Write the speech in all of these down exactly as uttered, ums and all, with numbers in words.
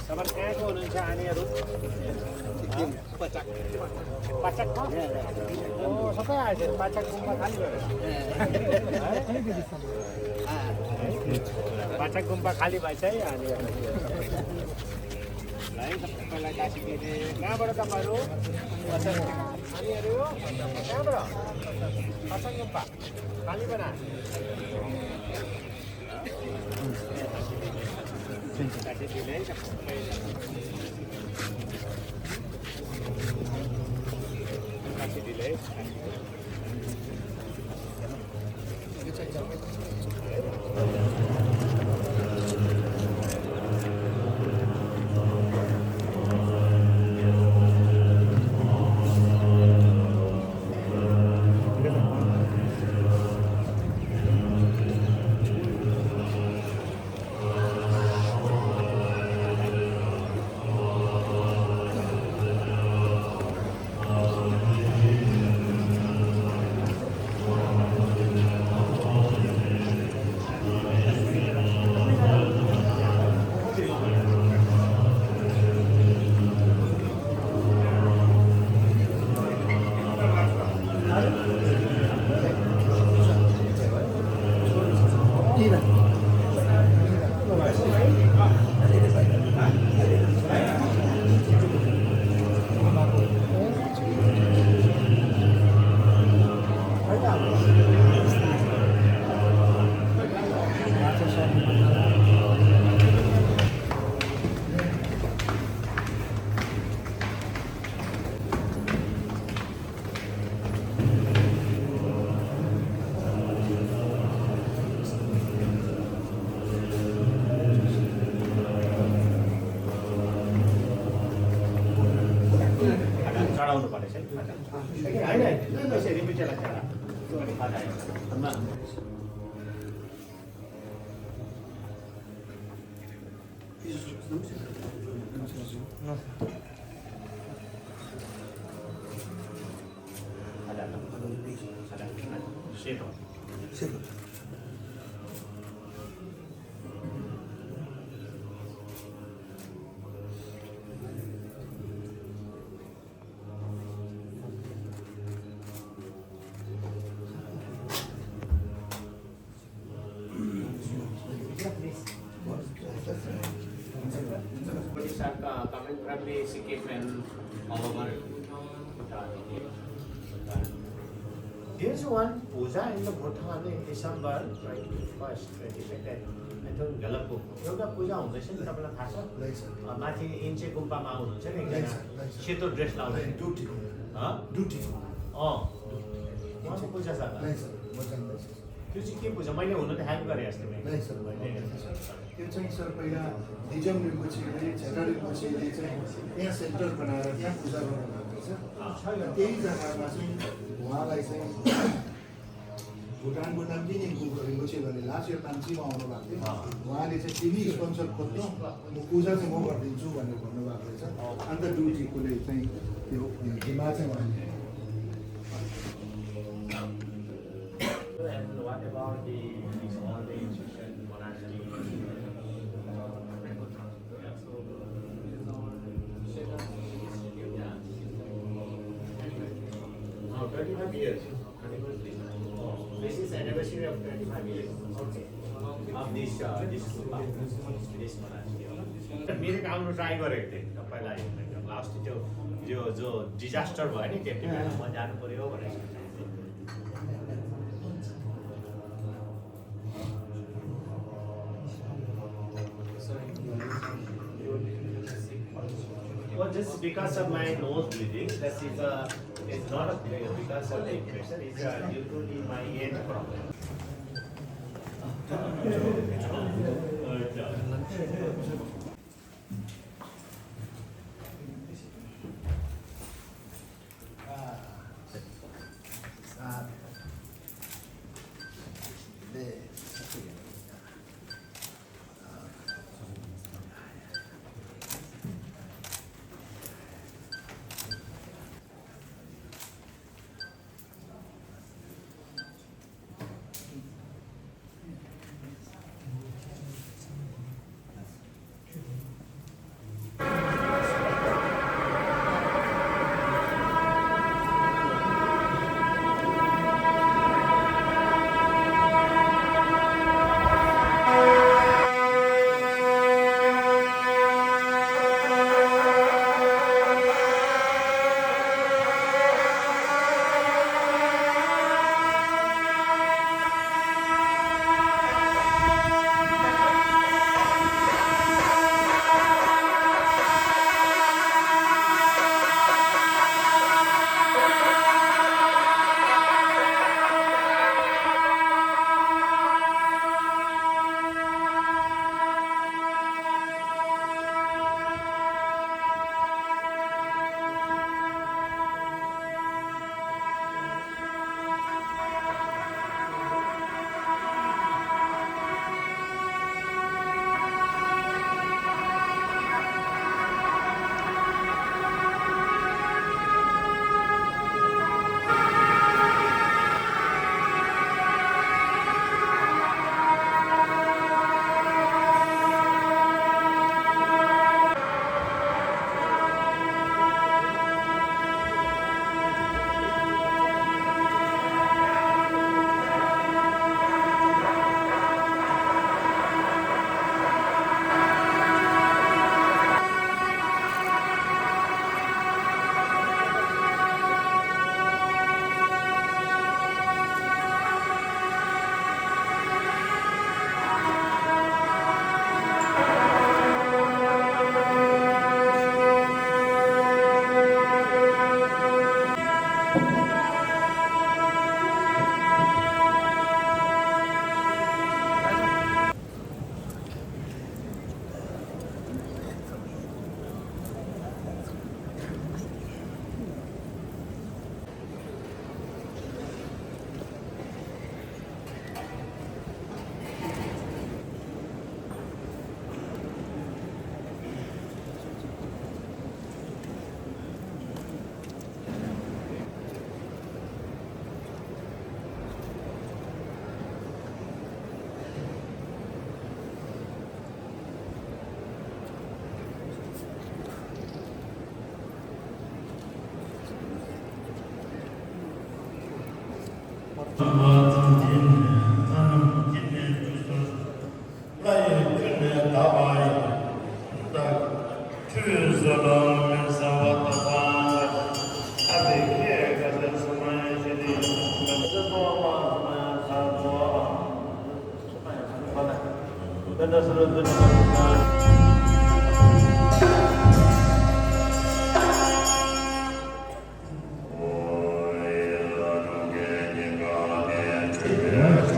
तपाईँ कहाँको हुनुहुन्छ? आनीहरू? पचक। पचक हो? ओ, सबै आएछ। पचक गुम्बा खाली भयो। पचक गुम्बा खाली भएछ है, आनीहरू। है, सबैलाई काशी दिने। कहाँबाट तपाईँहरू? पचक। आनीहरू हो? कहाँबाट? पचक गुम्बा। खाली बना। चढाउनु पर्ने छ है। होइन, होइन, नसरी पनि त्यसलाई चढा। These are co- coming from the Sikkim and all over Bhutan, India. Bhutan. There's one puja in the Bhutan in December twenty-first, twenty-second, I think Galapuk. एउटा पूजा हुँदैछ नि, तपाईँलाई थाहा छ? अँ, माथि इन्चे गुम्पामा आउनुहुन्छ नि एकजना सेतो ड्रेस लाउने। अँ? उहाँको पूजा छ त? त्यो चाहिँ के पूजा? मैले हुन त हेल्प गरेँ अस्ति मैले। त्यो चाहिँ सर पहिला निजम रिम्पोछेले, झेटा रिम्पोछेले चाहिँ त्यहाँ सेन्टर बनाएर त्यहाँ पूजा गर्नुभएको छ। र त्यही जग्गामा चाहिँ उहाँलाई चाहिँ भुटानको नाम्ची रिम्पोछे भन्ने लाचेर ताम्चीमा आउनुभएको थियो। उहाँले चाहिँ तिमी स्पोन्सर खोज्नु, म पूजा चाहिँ म गरिदिन्छु भनेर भन्नुभएको रहेछ। अन्त ड्युटीकोले चाहिँ त्यो जिम्मा चाहिँ उहाँले And what about the, these all the Egyptian monasteries? Yeah, so, yeah. Years. This is anniversary of twenty-five years. Okay. Of this, uh, this, this, this one. मेरो काम ट्राई गरेको थिएँ पहिला, लास्ट त्यो, त्यो जो डिजास्टर भयो नि, त्यति बेला म जानु पर्यो भनेर सोचेको थिएँ। Well, just because of my nose bleeding, that is a, it's not a, because of the infection, it's, uh, due to the, my ear problem.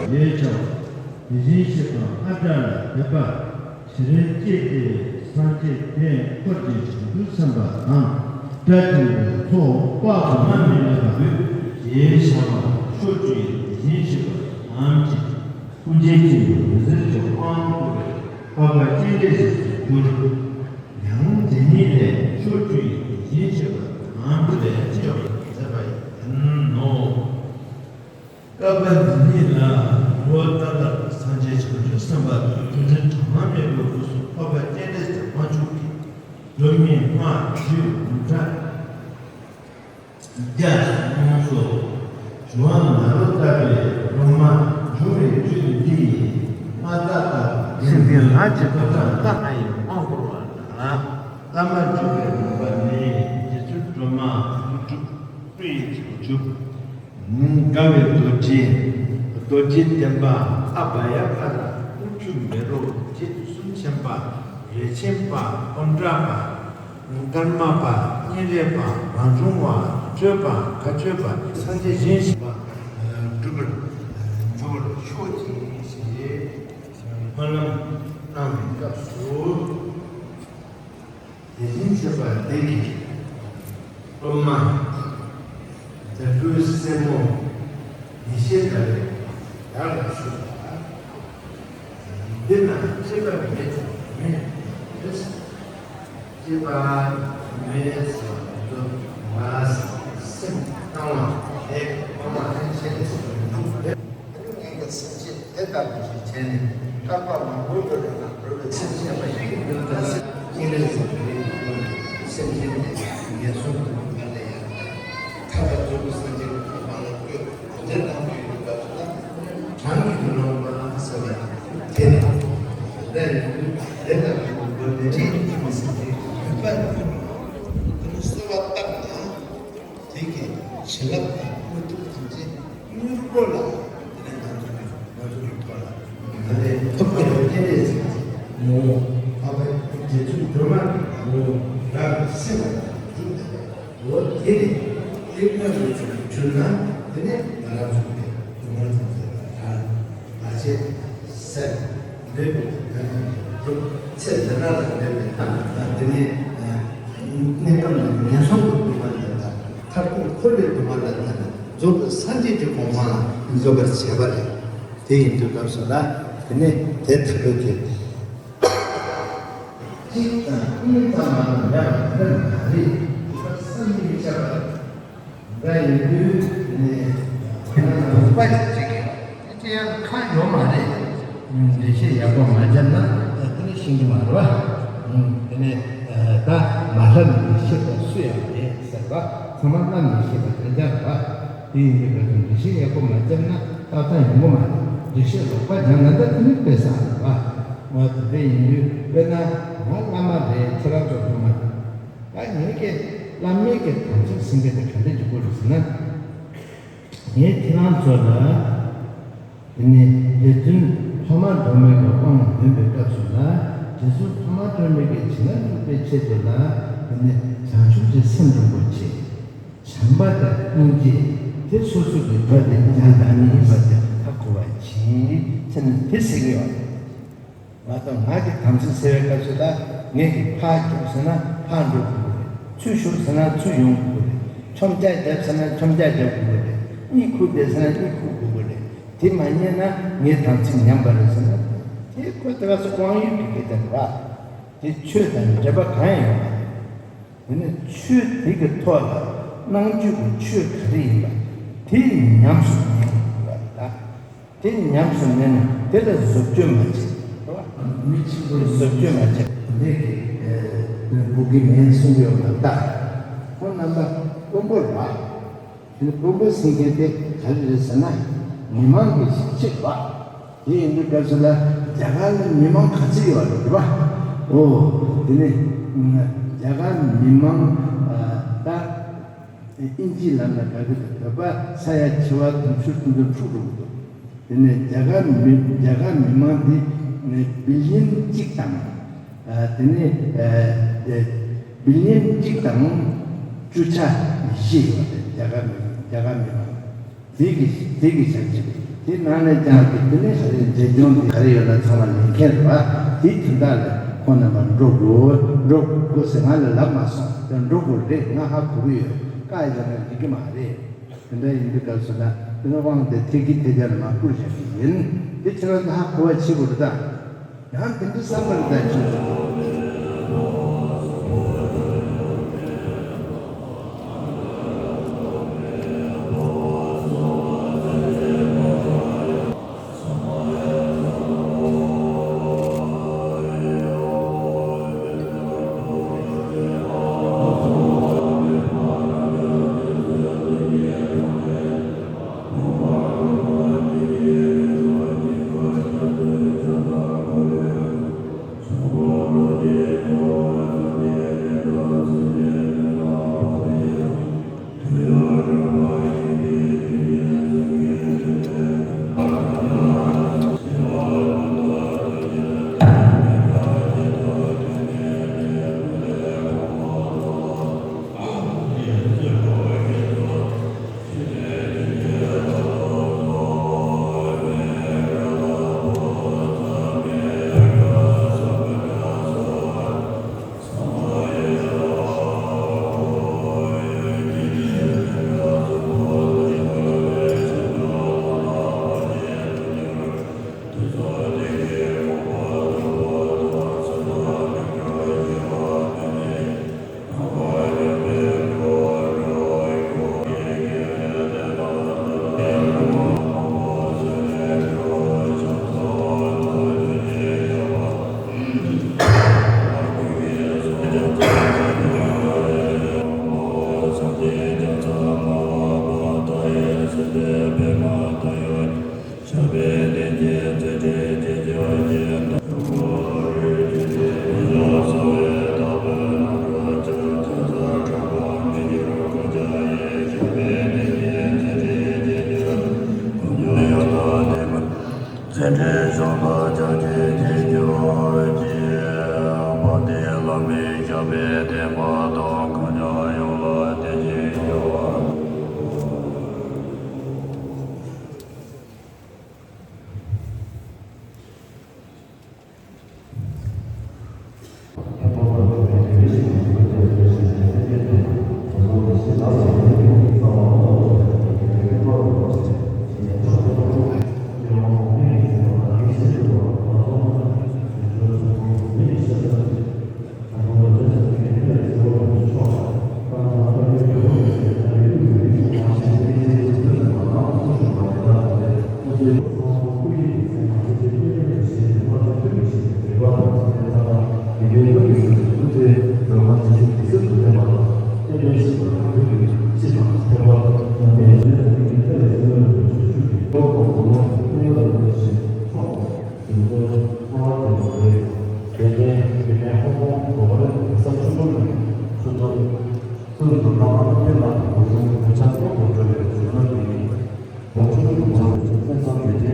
ཡེ་ཆགས། དེ་བཞིན་གཤེགས་པ་ལྔ་བརྒྱ་ལ་དད་པ། དེ་རིང་བསྐྱེད་དེ་སངས་རྒྱས་བསྟན་འཁོར་གྱི་བྱང་ཆུབ་སེམས་དཔའ་དང་། སྒྲ་ཆེན་པོའི་ཚོགས་དཔག་ཏུ་མེད་པ་ལ་འབུལ། ཞེས་བྱ་བ་ཕྱོགས་བཅུ་ཡི་དེ་བཞིན་གཤེགས་པ་ཐམས་ཅད་ཀྱི་སྐུ་རྒྱན་ཆེན་པོའི་འོད་ཟེར་གྱི་དབང་བསྐུར་བས་འཕགས་པ་སྤྱན་རས་གཟིགས་སུ་གྱུར། ཡང་དེ་ཉིད་ལས་ཕྱོགས་བཅུ་ཡི་དེ་བཞིན་གཤེགས་པ་ཐམས་ཅད་ལ་སྤྱན་རས་གཟིགས་པ་ཡིན་ནོ། བསྐལ་པ་འདི་ཉིད་ལ་འགྲོ་བ་ད་ལྟ་སངས་རྒྱས་བྱང་ཆུབ་སེམས་དཔའ་དང་ཐུན་མིན་གྲངས་མེད་པའི་དབུས་སུ་འཕགས་པ་སྤྱན་རས་གཟིགས་དབང་ཕྱུག་གིས་སྒྲོལ་མའི་སྔགས་བཞི་དགུ་ཕྲག་བརྒྱ་གསུངས་སོ། འབྱུང་བ་ནཱ་རོ་ཏ་པའི་སྒྲོལ་མ་འབྱུང་བའི་རྒྱུད་འདི་ཡི་མངའ་བདག་དང་། སེམས་ཅན་ལ་ཅི་ཕོག་ཀྱང་ལྟ་ན་ཡི་དབང་བསྐུར་བ་ལ། བླ་མར་གྱུར་པའི་མོས་པ་ནི། རྗེ་བཙུན་སྒྲོལ་མ་སྤྲུལ་སྤྲུལ་པའི་རྒྱུ། དགའ་བའི་རྡོ་རྗེ། རྡོ་རྗེ་གདན་པ་ཨ་བྷ་ཡ་ཀ་ར་དབུ་ཁྱུད་མེ་རོ་རྗེ་བཙུན་མཁྱེན་པ་རས་ཆེན་པ་ཨོམ་བྲག་པ། ཀརྨ་པ། སྙན་རས་པ། རང་བྱུང་བ། སྤྱོད་པ། མཁའ་སྤྱོད་པ། སངས་རྒྱས་གཞན་ཞིག་པ་སྒྲུབ་པར་འགྱུར་བར་ཤོག་ཅིག་ཞེས་སྨོན་ལམ་གནང་བའི་སྐབས་སུ། དེ་བཞིན་གཤེགས་པ་དེ་གིས་སློབ་མ་དེ་ཀོའི་སྲས་མོ་ཡེ་ཤེས་དགའ་བའི་ཡར་ལ་ཞུགས་པ། འདི་ན་སྐྱེས་པ་མེད་དང་མེད་རེད། སྐྱེས་པ་མེད་ཟེར་བ་དེ་ཚོ་ང་སེམས་བཏང་བ་ལས་བཏང་བ་ལས་བྱས་ཏེ་སོང་མི་འདུག་རེད། ངེད་ཀྱི་སེམས་ཅན་དེ་ལྟ་བུ་ཞིག་བྱས་ནས་བསྐལ་པ་མང་པོའི་འགྲོ་རིང་ལ་འགྲོ་བའི་སེམས་ཅན་པ་ཞིག་གི་ནང་དུ་སེམས་ཅན་རེ་ཟུང་གི་སེམས་ཅན་དེ་ངན་སོང་དུ་མ་ལས་ཡང་ཐར་པ་རྫོགས་པའི་སངས་རྒྱས་ཀྱི་གོ་འཕང་ལ་བཀོད་དེ་ལྟ་བུ་ཡོད་པ་ལ་གྲངས་ཀྱིས་མི་ལོངས་པ་ཟེར་བ་དེ་ནི་དེ་ལྟ་བུའི་འགྲོ་དེ་འདྲའི་སེམས་ཅན་ཡོད་པ་ཡིན། དེ་ནི་གསོལ་བ་བཏབ་ན། དེ་གའི་བྱིན་རླབས་དང་དངོས་གྲུབ་ཐམས་ཅད་མྱུར་པོ་ལ་དེ་ནས་ང་ཚོ་གི་ང་ཚོ་གི་ཐོག་ལ་དེ་ནས་ཐོབ་པའི་རྒྱུ་རྐྱེན་ལས་ཟིན་ཅིང་ངོ་བོ་འཕགས་པའི་རྗེ་བཙུན་སྒྲོལ་མ་ངོ་བོ་རང་གི་སེམས་ལ་འཇུག་པའི་ངོ་བོ་དེ་ནི་ཐེག་པ་ཆེན་པོར་གྱུར་ན་དེ་ནས་ང་རང་ཚོ་གི་སྡུག་བསྔལ་ཐམས་ཅད་ལ་ཐར་མ་བྱེད་ཟེར། འདོད་པའི་དོན་དུ་གྲུབ་ཚེ་འདི་དག་ལ་འདོད་པའི་དང་དེ་ནས་གནས་སྐབས་ལ་ངན་སོང་གི་སྡུག་བསྔལ་ལ་དང་མཐར་ཐུག་འཁོར་བའི་སྡུག་བསྔལ་ལ་དང་རྫོགས་པའི་སངས་རྒྱས་ཀྱི་གོ་འཕང་ལ་འགོད་པར་བྱེད་པ་རེད། དེ་ཡིན་དུས་སྐབས་སུ་ལ་དེ་ནས་དེ་ལྟ་བུ་གི་གཅིག་དང་གཉིས་ཙམ་མ་གཏོགས་ཡང་དེ་མ་རེད། བསམ་གྱིས་མི་ཁྱབ་པ། འདྲ་ཡིན་དུས་ནི་ལུག་པ་ཞིག་བྱེད་ཀྱི་ཡོད། དེ་ཅི་ཡང་ཁ་ཡོད་མ་རེད། འགྲེལ་བཤད་ཡག་པོ་མ་བརྒྱབ་ན་དེ་ནི་ཤེས་ཀྱི་མ་རེད་བ། དེ་ནི་ད་མ་ལྷབ་ནས་ཤེས་པ་སུ་ཡང་མེད་ཟེར་བ། ཚང་མ་ལྷབ་ནས་ཤེས་པ་དེ་འདྲ་རེད་བ། དེ་ཡིན་དུས་ད་དུང་འགྲེལ་བཤད་ཡག་པོ་མ་བརྒྱབ་ན་ཏག་ཏག་ཡོང་གི་མ་རེད། འགྲེལ་བཤད་ལོག་པ་སྦྱངས་ན་ད་དེ་ནི་དཔེ་བཟང་རེད་བ། ང་དེ་འདྲ་ཡིན་དུས་དཔེར་ན་ང་བླ་མ་རེད། ཁྱེད་རང་ཚོ་སློབ་མ་རེད། ད་ངེད་ཀྱི་བླ་མའི་གི་དམ་ཚིག་ཟིན་མཁན་དེ་ག་འདྲ་ཅིག་དགོས་རེད་ཟེར་ན། ངས་ཁྱེད་རང་ཚོ་ལ་དེ་ནས་རྗེ་བཙུན་འཕགས་མ་སྒྲོལ་མའི་གི་དབང་འདོན་པའི་སྐབས་སུ་ལ་རྗེ་བཙུན་འཕགས་མ་སྒྲོལ་མའི་གི་བྱིན་རླབས་འཇུག་པའི་ཆེད་དུ་ལ་དེ་ནས་བྱང་ཆུབ་ཀྱི་སེམས་རིན་པོ་ཆེ་བྱམས་པ་དང་སྙིང་རྗེ་དེ་སོ་སོ་གི་དགྲ་དེ་འཇོམས་ཐུབ་ནི་ཡིན་པ་དེ་ཧ་གོ་བ་བྱིན་ཚེ་ནི་དེ་ཟེར་གི་ཡོད་རེད། མ་གཏོགས་ང་གི་དམ་ཚིག་ཟེར་བའི་སྐབས་སུ་ལ་ངས་ཀྱི་ཕར་རྒྱོབ་ཟེར་ན་ཕར་འགྲོ་དགོས་ཀྱི་རེད། ཚུར་ཞོག་ཟེར་ན་ཚུར་ཡོང་དགོས་ཀྱི་རེད། མཆོང་རྒྱ་རྒྱབ་ཟེར་ན་མཆོང་རྒྱ་རྒྱབ་དགོས་ཀྱི་རེད། གཉིད་ཁུག་བསྡད་ཟེར་ན་གཉིད་ཁུག་དགོས་ཀྱི་རེད། དེ་མ་རྙེད་ན་ངའི་དམ་ཚིག་ཉམས་པ་རེད་ཟེར་ན་དེ་ཁོ་དེ་ག་སུ་དབང་ཡོད་ཀྱི་སྐད་ཆ་རེད་བ། དེ་ཆོས་དང་འབྲེལ་པ་གང་ཡང་ཡོད་མ་རེད། དེ་ནས་ཆོས་དེ་གི་ཐོག་ལ་སྣང་བརྗོད་ཀྱི་ཆོས་ག་རེ་ཡིན་པ་དེ་ཉམས་སུ་ལེན་དགོས་པ་རེད་ད། དེ་ཉམས་སུ་ལེན་ན་དེ་ལ་བཟོ་བཅོས་མ་བྱེད། རེད་བ། མི་གཅིག་པུ་བཟོ་བཅོས་མ་བྱེད། འདི་གི་བུ་གི་མིང་གསུང་གི་ཡོད་པ་ལྟ། ཁོང་རྣམ་པ་དཔོན་པོ་རེད་བ། དེ་ནི་དཔོན་པོ་ཟེར་མཁན་དེ་ག་རེ་རེད་ཟེར་ན་མི་མང་གི་གཅིག་རེད་བ། དེ་ཡིན་དུས་སྐབས་སུ་ལ་རྒྱ་གར་ལ་མི་མང་ག་ཚོད་ཡོད་རེད་བ། ཨོ། དེ་ནི་རྒྱ་གར་མི་མང་ད། དབྱིན་ཇིའི་ལམ་ལ་ག་གི་དང་བོད་པ་ས་ཡ་བྱེ་བ་དུང་ཕྱུར་དུང་ཕྱུར་འཁྲུག་འགྲོ་གི་འདུག་དེ་ནས་རྒྱ་གར་མི་རྒྱ་གར་མི་མང་འདི་ནས་བི་ལི་ཡན་གཅིག་དང་། དེ་ནས་བི་ལི་ཡན་གཅིག་དང་བཅུ་ཆ་བཞི་ཡོད་རེད། རྒྱ་གར་མི་རྒྱ་གར་མི་མང་། དེ་གི་དེ་གི་བྱ་བྱེད་དེ་ནང་ནས་ཀྱང་གི་དེ་ནས་ག་རེ་འབྲས་ལྗོངས་དེ་ག་རེ་ཡོད་ན་ཚང་མ་ལེན་མཁན་རེད་བ། དེ་དོན་དག་ལ་ཁོང་རྣམ་པ་འགྲོ་དགོས་འགྲོ་དགོས་ཟེར་ང་ལ་ལབ་མ་སོང་། དེ་འགྲོ་དགོས་རེད། ང་ཧ་གོ་གི་ཡོད། བཀག་ཡོད་ན་འགྲིག་གི་མ་རེད། དེ་འདྲ་ཡིན་དུས་སྐབས་སུ་ན་དེ་ནི་དབང་དེ་ཐེག་གི་ཐེག་ཆ་ལ་མ་བསྐུར་བཞག་གི་ཡིན། དེ་ཁྱེད་རང་ཚོ་ཧ་གོ་བ་བྱེད་དགོས་རེད་ད། ཡང་དེ་འདྲ་བསམ་པ་རེད་ད་ཁྱེད་ཚོ། ཞབས་པད་བརྟན་ཅིང་རྩེ་གྲས་སྐྱེད་ཀྱང་ཅིང་དང་པོ་རིགས་ཀྱི་རྗེ་ཡོངས་སུ་བསྔོས་བདག་པོས་ནམ་མཁའ་ཁྱབ་བརྡལ་ཚེ་ས་ཁྲ་འབབ་མི་འགྱུར་དགུ་བརྒྱ་ཡི་ཞབས་པད་བརྟན་ཅིང་རྩེ་གྲས་སྐྱེད་ཀྱང་དགུ་བརྒྱ་ཡང་དག་ལྡན་པ། ཚེ་འདིར་བྱུང་བ་ཕྱག་རྒྱའི་ཐེག་མཆོག་གི་དཔལ་ལྡན་བླ་མའི་ཞབས་པད་བརྟན་པ་དང་གང་ཉག་ཡོངས་ལ་བརྟན་ཅིང་སྐྱོང་བ། དེ་ནས་དེ་ནས་ཧོང་ཀོང་གོ་བ་རི་གེ་སར་ཆེན་པོ་ནས་ཚུར་ལོག་ཚུར་ལོག་ནང་ཨ་ཕི་ལ་གོ་ཆུང་གོ་ཆ་སྟོང་དུ་འགྲོ་བའི་གཞུང་ལམ་དེ་ཡིན། གོ་ཆུང་གོ་ཆ་ཕུན་སུམ་ཚོགས་པའི་རྗེ་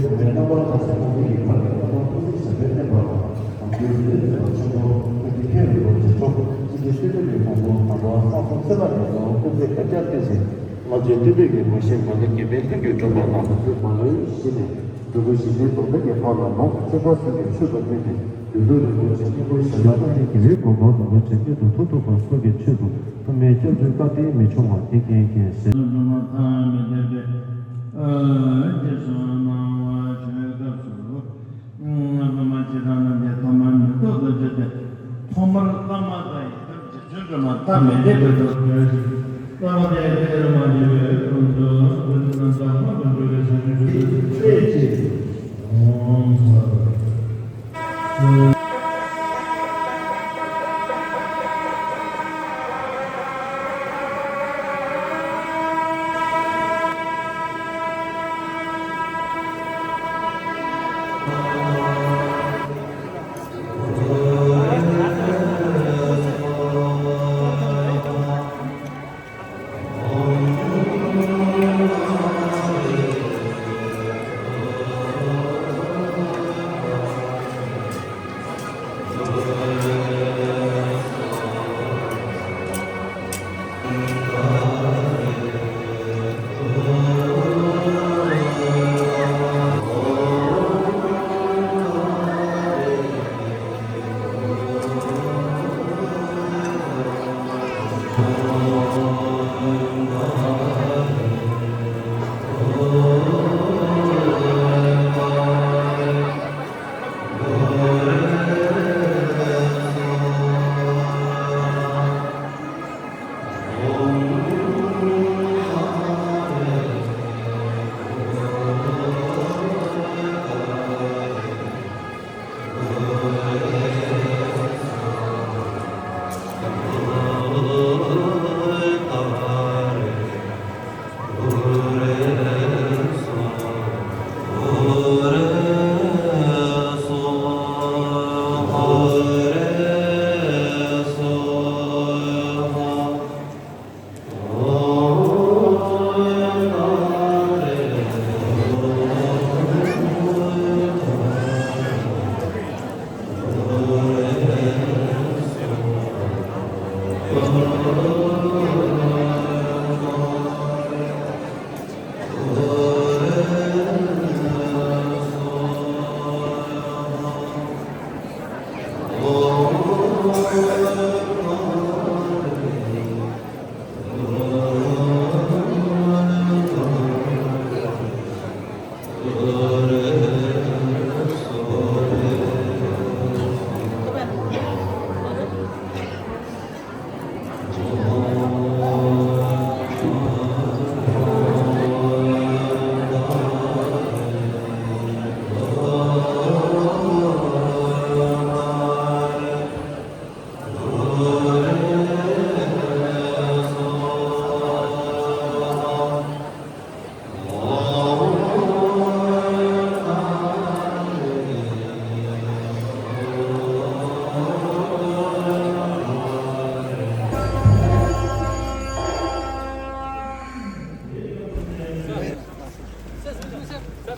གོང་མའི་རྣམ་པར་ཐར་པའི་ཁོང་ཁྲོ་ཡི་བར་གྱི་ཐོག་མར་ཐུགས་སྲས་ཞབས་པད་བརྟན་པ་དང་། ཨ་མདོའི་ལུས་ལྡན་པ་ཆེན་པོ་ཀུན་གྱི་མཁས་པའི་ལོ་རྗེ་མཆོག་ཅི་ཕྱིར་བསྟན་པའི་དགོངས་དོན་དམ་པ་སངས་རྒྱས་ཚེ་དཔག་མེད་ཀྱི་ལོ་ཀུན་གཟིགས་དཀར་རྒྱན་བསྟན་ཅིང་། ལྔ་བཅུའི་བསྟན་པའི་རྒྱལ་པོ་ཞེས་མ་ལུས་དགྱེས་པའི་ལྷུན་གྱིས་གྲུབ་པ་དང་། ཚེ་མ་ལོའི་གཞི་ནས་འབྲུག་པ་གཞི་བདེའི་སྡོམ་པ་གི་བར་ལ་ལོངས་སྤྱོད་པ་སོགས་ཀྱི་ཆོས་དང་བསྟུན་ཏེ། དུས་ཚོད་རིང་པོ་བྱེད་སྙིང་པོ་ཞབས་ལ་བཏགས་ཏེ་དགེ་བའི་གོ་འཕང་དང་པོ་བྱེད་སྙིང་དུ་ཐུགས་ཐུག་པ་སོགས་ཀྱི་ཆོས་དང་ཐུགས་སྨོན་སྐྱབས་འཇུག་བཀའ་དྲིན་མི་ཆུང་བ་དེ་ཀྱང་ཡིན་ཟེར། ཐོག་མར་བླ་མ་དང་ཡི་དམ་རྗེ་བཙུན་སྒྲོལ་མ་ཐ་མལ་པའི་དུས་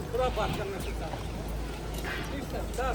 पूरा बात करना चाहता हूँ। ठीक सर, सर।